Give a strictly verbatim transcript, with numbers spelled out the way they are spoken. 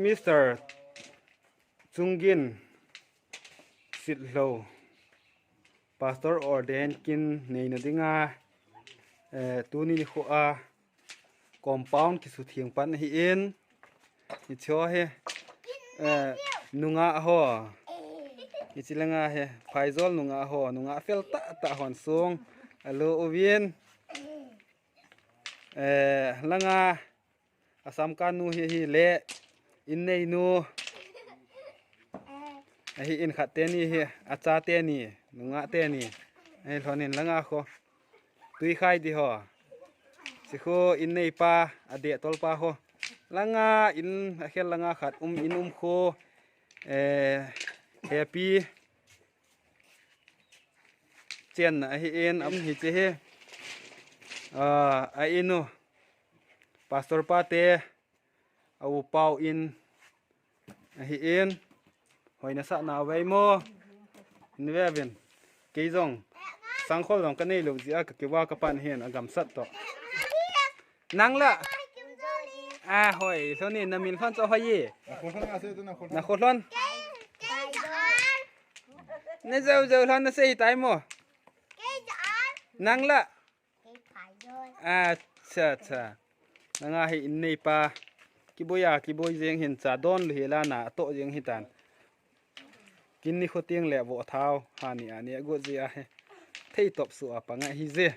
Sister Chunggin Sitlhou, Pastor Ordain kin neina dinga, eh, tuni nikho a compound kisutheng pan ahin, hiche hi, eh, nungah ho, hiche langa hi Phaijol nungah ho, nungah fel tah tah hon song alo uvin, eh, langa Assam kanu hi, hi le in neinu ahin, khat teni hi, acha teni, nungah teni. Ahi lhonin langa kho. Tuikhai di ho. Sikhu in neipa, adeh tolpa kho. Langa in, akhel langa khat um, in um kho. Eh, Happy chenna ahin, am hiche hi. Ah, a inu. Pastor pa te, a upau in ahin. Hoi nasah nau vei mo. Ni ve vin. Kei jong sangkhol jong kanei lou jeh a kakiva kapan hin agamsat toh. Nang la. A hoi, lhoni namin lhon chu hoi e. Nakho lhon a se tu nakho lhon. Nakho lhon. Najou jou lhon nasei tai mo. Nang la. Acha, acha. Nanga hi in neipa. Kiboi a, kiboi jeng hin cha don lou hela na atoh jeng hitan. Kin nikho teng le vo thao, hani ani agot jeh ahi. Thei top su a panga hije.